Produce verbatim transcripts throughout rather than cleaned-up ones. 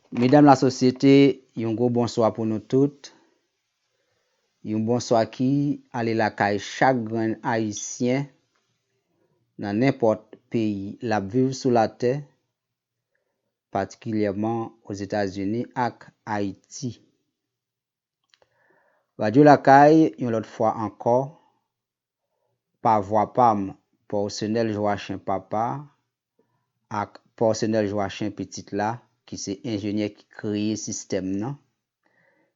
Medam lasosyete, yon gwo bonswa pou nou tout. Yon bonswa ki ale lakay chak grenn Ayisyen nan nenpòt peyi l ap viv sou latè, patikilyèman Ozetazini ak Ayiti. Radyo Lakay, yon lòt fwa ankò, pa vwa pa m, pèsonèl Joachin papa ak pèsonèl Joachin pitit la, ki se enjenyè ki kreye sistèm nan.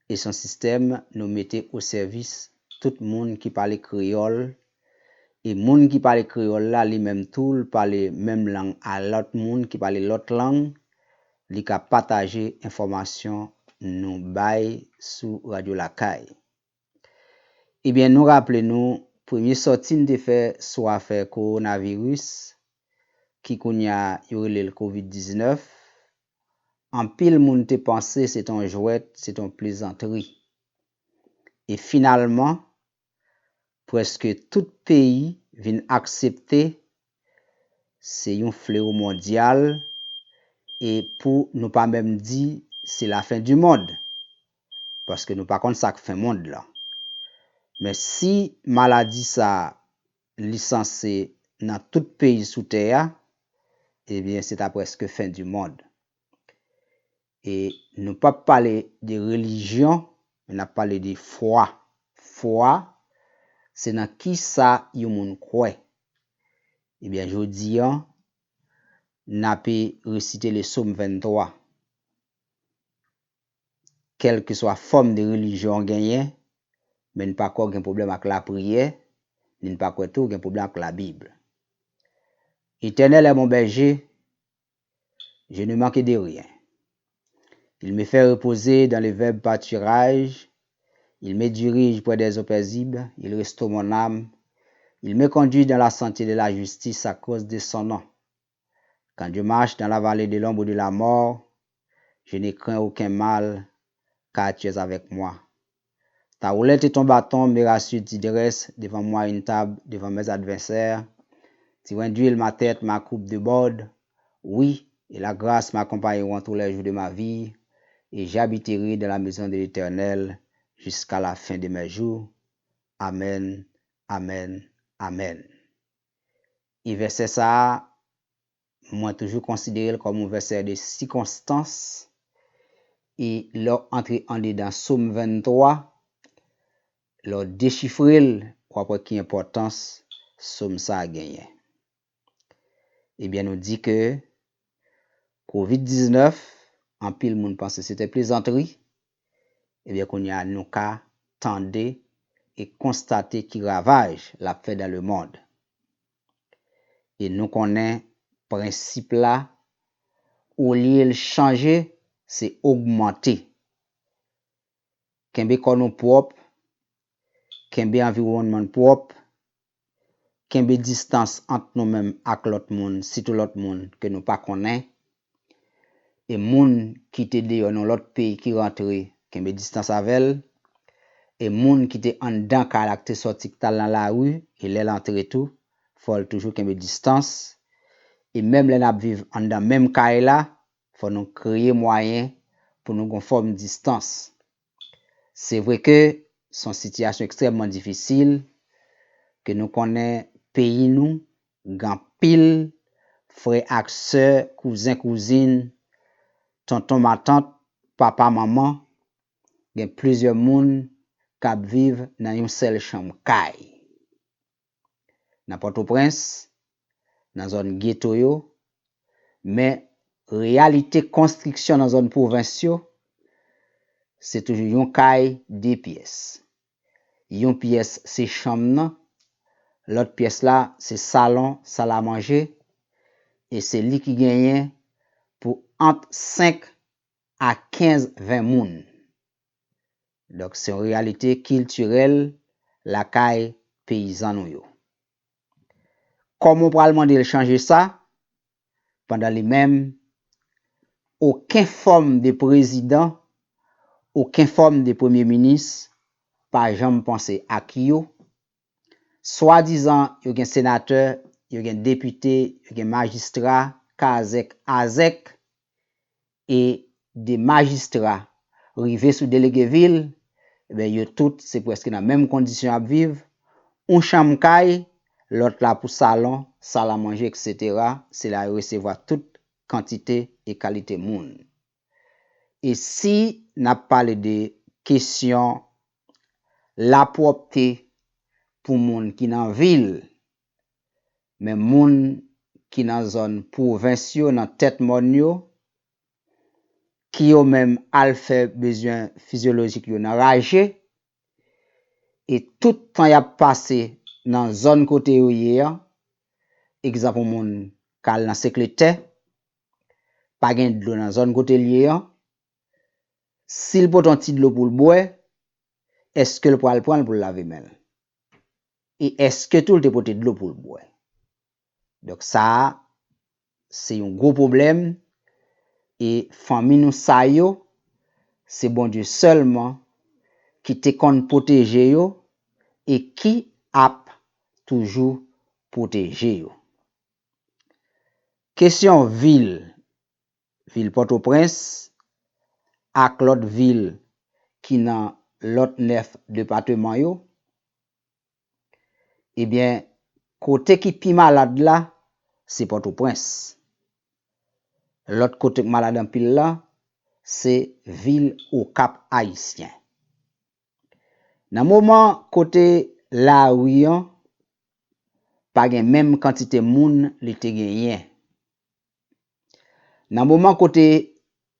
E se yon sistèm nou mete o sèvis tout moun ki pale kreyòl. E moun ki pale kreyòl la, li menm tou, l pale menm lang a lòt moun ki pale lòt lang. Li ka pataje enfòmasyon nou bay sou Radyo Lakay. Ebyen, nou raple nou, premye sòti n te fè sou afè kowonaviris, ki kounye a yo rele l kovid diznèf, anpil moun te panse se t on jwèt, se t on plezantri. E finalman, prèske tout peyi vin aksepte se yon flewo mondyal e pou nou pa menm di se lafen di mond, paske nou pa konn sa k fen mond lan. Men si maladi sa a li sanse nan tout peyi sou tè a, ebyen, se ta prèske fen di mond. E nou p ap pale de relijyon, men n ap pale de fwa. Fwa, se nan kisa yon moun kwè. Ebyen, jodi a, n ape resite le Sòm venntwa. Kèlkeswa fòm de relijyon w genyen, men n pa kwè w gen pwoblèm ak lapriyè, ni n pa kwè tou w gen pwoblèm ak Labib. L'Éternel est mon berger, je ne manque de rien. Il me fait reposer dans les verts pâturages, il me dirige près des eaux paisibles, il restaure mon âme, il me conduit dans la sainteté de la justice à cause de son nom. Quand je marche dans la vallée de l'ombre de la mort, je ne crains aucun mal, car tu es avec moi. Ta houlette et ton bâton me rassurent, tu dresses devant moi une table devant mes adversaires. Tu induis ma tête, ma coupe déborde. Oui, et la grâce m'accompagneront tous les jours de ma vie, et j'habiterai dans la maison de l'Éternel jusqu'à la fin de mes jours. Amen, amen, amen. E vèsè sa a, mwen toujou konsidere l kòm yon vèsè de sikonstans. E lè w antre andedan Sòm venntwa, lè w dechifre l, w ap wè ki enpòtans Sòm sa a genyen. Ebyen, nou di ke kovid diznèf, anpil moun panse se te plezantri. Ebyen, kounye a, nou ka tande e konstate ki ravaj l ap fè dans le monde. E nou konnen prensip la, olye l chanje, se ogmante. Kenbe kò nou pwòp, kenbe anviwònman n pwòp, kenbe distans ant nou menm ak lòt moun, sitou lòt moun ke nou pa konnen. E moun ki te deyò nan lòt peyi ki rantre, kenbe distans avè l. E moun ki te anndan kay la, ki te sòti, ki t al nan lari, e lè l antre tou, fò l toujou kenbe distans. E menm lè n ap viv anndan menm kay la, fò nou kreye mwayen pou nou gon fòm distans. Se vre ke se yon sitiyasyon ekstrèmman difisil, ke nou konnen peyi nou gen anpil frè ak sè, kouzen, kouzin, tonton, matant, papa, manman, gen plizyè moun k ap viv nan yon sèl chanm kay. Nan Pòtoprens, nan zòn geto yo, men reyalite konstriksyon nan zòn pwovens yo, se toujou yon kay, de pyès. Yon pyès se chanm nan, lòt pyès la se salon, sal a manje, e se li ki genyen pou ant senk a kenz, ven moun. Donk, se yon reyalite kiltirèl lakay peyizan nou yo. Kòman w pral mande l chanje sa, pandan li menm, okenn fòm de prezidan, okenn fòm de premye minis pa janm panse ak yo? Swadizan, yo gen senatè, yo gen depite, yo gen majistra, kazèk, azèk, e de majistra rive sou delege vil, ebyen, yo tout, se prèske nan menm kondisyon y ap viv. Yon chanm kay, lòt la pou salon, sal a manje, etsetera. Se la yo resevwa tout kantite e kalite moun. E si n ap pale de kesyon lapwòpte pou moun ki nan vil, men moun ki nan zòn pwovens yo, nan tèt mòn yo, ki yo menm al fè bezwen fizyolojik yo nan raje, e tout tan y ap pase nan zòn kote yo ye an, egzanp, yon moun k al nan sekletè, pa gen dlo nan zòn kote l ye an, si l pote yon ti dlo pou l bwè, èske l pral pran l pou l lave men l? E èske tou l te pote dlo pou l bwè? Donk, sa a, se yon gwo pwoblèm, e fanmi nou sa yo, se Bondye sèlman ki te konn pwoteje yo e ki ap toujou pwoteje yo. Kesyon vil, vil Pòtoprens ak lòt vil ki nan lòt nèf depatman yo, ebyen, kote ki pi malad la, se Pòtoprens. Lòt kote k malad anpil la, se vil Okap Ayisyen. Nan moman kote lari an pa gen menm kantite moun li te genyen, nan moman kote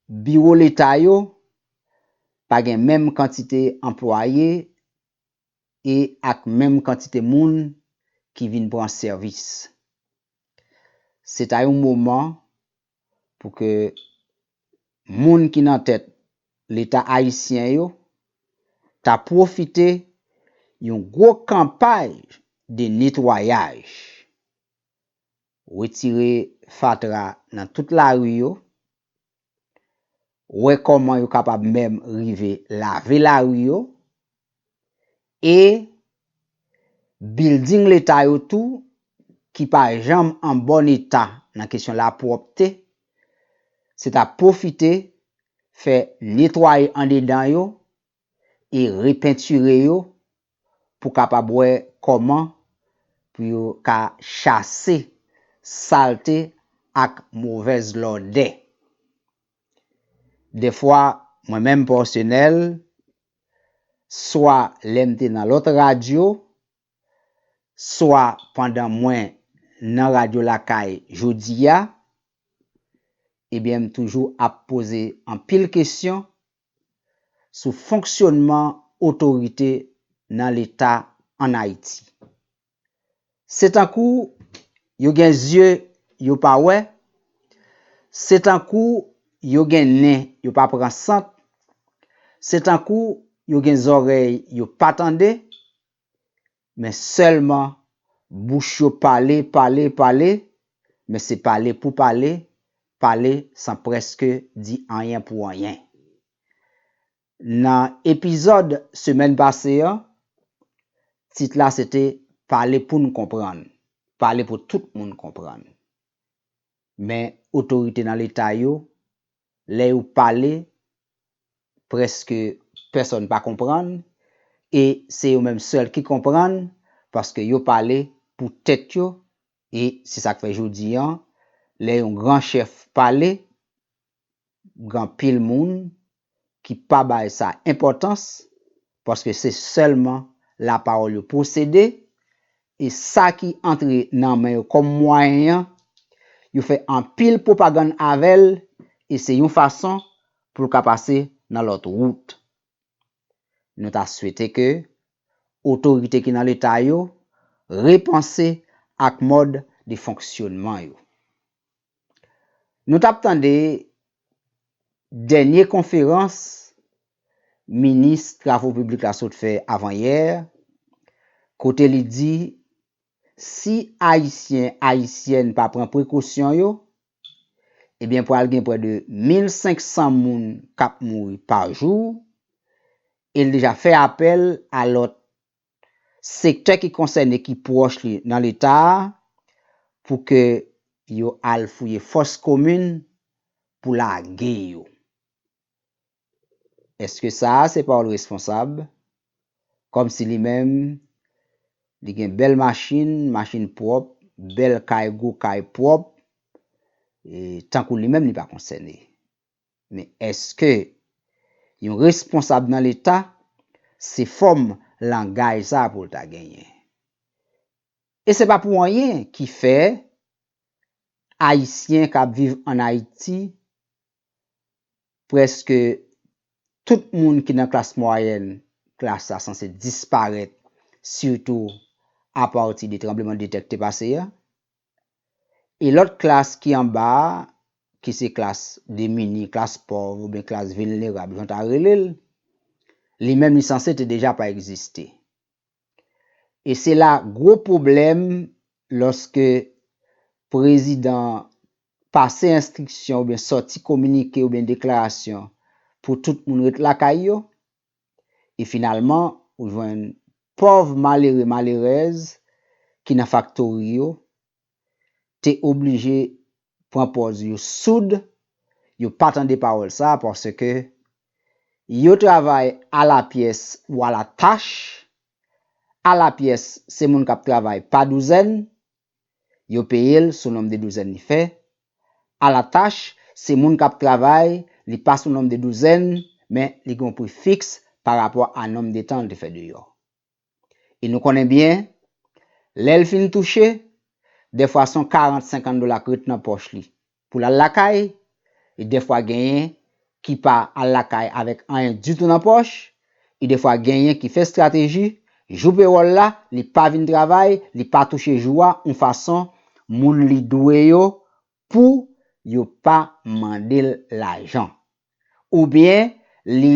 biwo leta yo pa gen menm kantite anplwaye e ak menm kantite moun ki vin pran sèvis, se ta yon moman pou ke moun ki nan tèt Leta ayisyen yo ta pwofite yon gwo kanpay de netwayaj, retire fatra nan tout lari yo, wè kòman yo kapab menm rive lave lari yo, e bilding leta yo tou ki pa janm an bòn eta nan kesyon lapwòpte, se ta pwofite fè netwaye andedan yo e repentire yo pou kapab wè kòman pou yo ka chase salte ak movèz lòdè. Defwa, mwen menm pèsonèl, swa lè m te nan lòt radyo, swa pandan mwen nan Radyo Lakay jodi a, ebyen, m toujou ap poze anpil kesyon sou fonksyònman otorite nan Leta ann Ayiti. Se tankou yo gen zye, yo pa wè, se tankou yo gen nen, yo pa pran sant, se tankou yo gen zòrèy, yo pa tande, men sèlman bouch yo pale, pale, pale, men se pale pou pale, pale san prèske di anyen pou anyen. Nan epizòd semèn pase an, tit la se te Pale pou n konprann, pale pou tout moun konprann. Men otorite nan Leta yo, lè yo pale, prèske pèsonn pa konprann, e se yo menm sèl ki konprann, paske yo pale pou tèt yo, e se sa k fè jodi an, lè yon gran chèf pale, gen anpil moun ki pa bay sa enpòtans, paske se sèlman lapawòl yo posede, e sa ki antre nan men yo kòm mwayen an, yo fè anpil pwopagann avè l, e se yon fason pou l ka pase nan lòt wout. Nou ta swete ke otorite ki nan Leta yo repanse ak mòd de fonksyònman yo. Nou t ap tande dènye konferans minis travo piblik la sot fè avanyè, kote li di si Ayisyen, Ayisyèn pa pran prekosyon yo, ebyen pral gen prè de mil senk san moun k ap mouri pa jou, e l deja fè apèl a lòt sektè ki konsène ki pwòch li nan Leta a pou ke yo al fouye fòs komin pou lage yo. Èske sa a se pawòl responsab? Kòmsi li menm, li gen bèl machin, machin pwòp, bèl kay, gwo kay pwòp, e tankou li menm li pa konsène. Men èske yon responsab nan Leta, se fòm langaj sa a pou l ta genyen? E se pa pou anyen ki fè Ayisyen k ap viv ann Ayiti, prèske tout moun ki nan klas mwayèn, klas la sanse disparèt, sitou apati de tranblemanndetè ki te pase a. E lòt klas ki anba a, ki se klas demini, klas pòv oubyen klas vilnerab, jan w ta rele l, li menm li sanse te deja pa egziste. E se la gwo pwoblèm lòske prezidan pase enstriksyon oubyen sòti kominike oubyen deklarasyon pou tout moun ret lakay yo. E finalman, ou jwenn pòv malere, malerèz ki nan faktori yo, te oblije pran pòz yo soud, yo pa tande pawòl sa a, paske yo travay alapyès ou alatach. Alapyès, se moun k ap travay pa douzèn, yo peye l sou nonb de douzèn li fè. Alatach, se moun k ap travay, li pa sou nonb de douzèn, men li gen yon pri fiks pa rapò a nonb de tan l te fè deyò. E nou konnen byen, lè l fin touche, dèfwa se yon karant, senkant dola k ret nan pòch li pou l al lakay, e dèfwa genyen ki pa al lakay avèk anyen ditou nan pòch, e dèfwa genyen ki fè estrateji, jou pewòl la, li pa vin travay, li pa touche jou a, yon fason moun li dwe yo pou yo pa mande l lajan. Oubyen li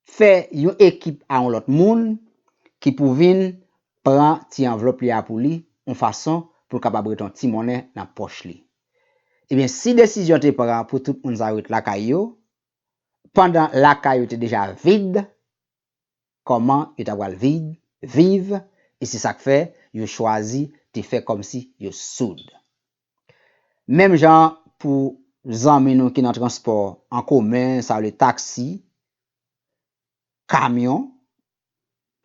fè yon ekip a yon lòt moun ki pou vin pran ti anvlòp li a pou li, yon fason pou l kapab ret yon ti monnen nan pòch li. Ebyen, si desizyon te pran pou tout moun sa yo ret lakay yo, pandan lakay yo te deja vid, kòman yo ta pral vid, viv, e se sa k fè yo chwazi te fè kòmsi yo soud. Menm jan pou zanmi nou ki nan transpò an komen, sa vle taksi, kamyon,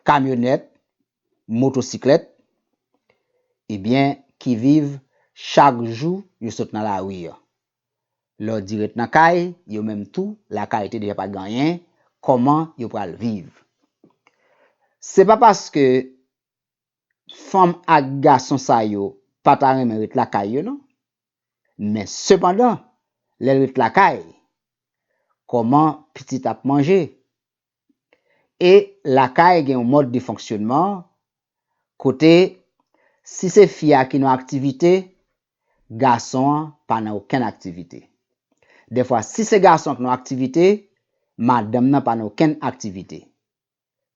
kamyonèt, motosiklèt, ebyen, ki viv chak jou yo sot nan lari a. Lè w di ret nan kay, yo menm tou, lakay te deja pa t gen anyen, kòman yo pral viv? Se pa paske fanm ak gason sa yo pa ta renmen ret lakay yo, non. Men sepandan, lè l ret lakay, kòman pitit ap manje? E lakay gen yon mòd de fonksyonman kote si se fi a ki nan aktivite, gason an pa nan okenn aktivite. Dèfwa, si se gason an ki nan aktivite, madanm nan pa nan okenn aktivite.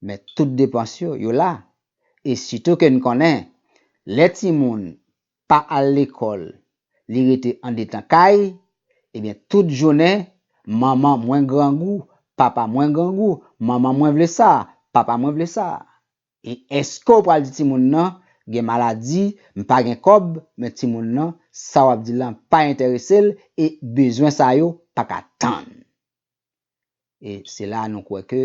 Men tout depans yo, yo la. E sitou ke n konnen, lè timoun pa al lekòl, li rete andedan kay, ebyen, tout jounen, manman mwen grangou, papa mwen grangou, manman mwen vle sa, papa mwen vle sa. E èske w pral di timoun nan, gen maladi, m pa gen kòb, men timoun nan, sa w ap di l lan pa enterese l, e bezwen sa yo pa ka tann. E se la nou kwè ke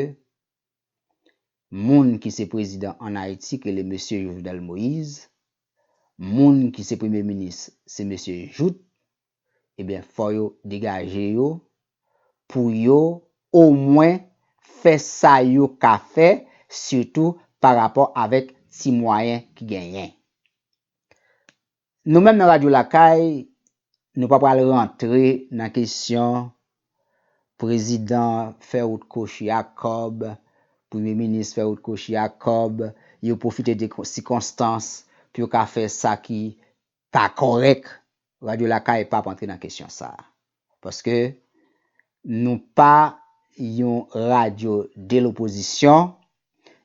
moun ki se prezidan ann Ayiti, ki rele mesye Jovenel Moïse, moun ki se premye minis, se mesye Jouthe, ebyen, fò yo degaje yo pou yo omwen fè sa yo ka fè, sitou pa rapò avèk ti mwayen ki genyen. Nou menm nan Radyo Lakay, nou pa pral rantre nan kesyon prezidan fè wout kochi ak kòb, premye minis fè wout kochi ak kòb, yo pwofite de sikonstans pou yo ka fè sa ki pa kòrèk. Radyo Lakay p ap antre nan kesyon sa a. Paske nou pa yon radyo de lopozisyon,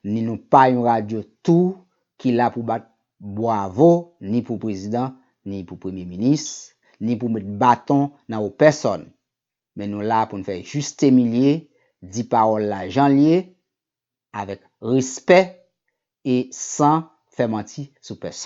ni nou pa yon radyo tou ki la pou bat bwavo ni pou prezidan, ni pou premye minis, ni pou met baton nan wo pèsòn. Men nou la pou n fè juste milieu, di pawòl la jan l ye, avèk respè e san fè manti sou pèsòn.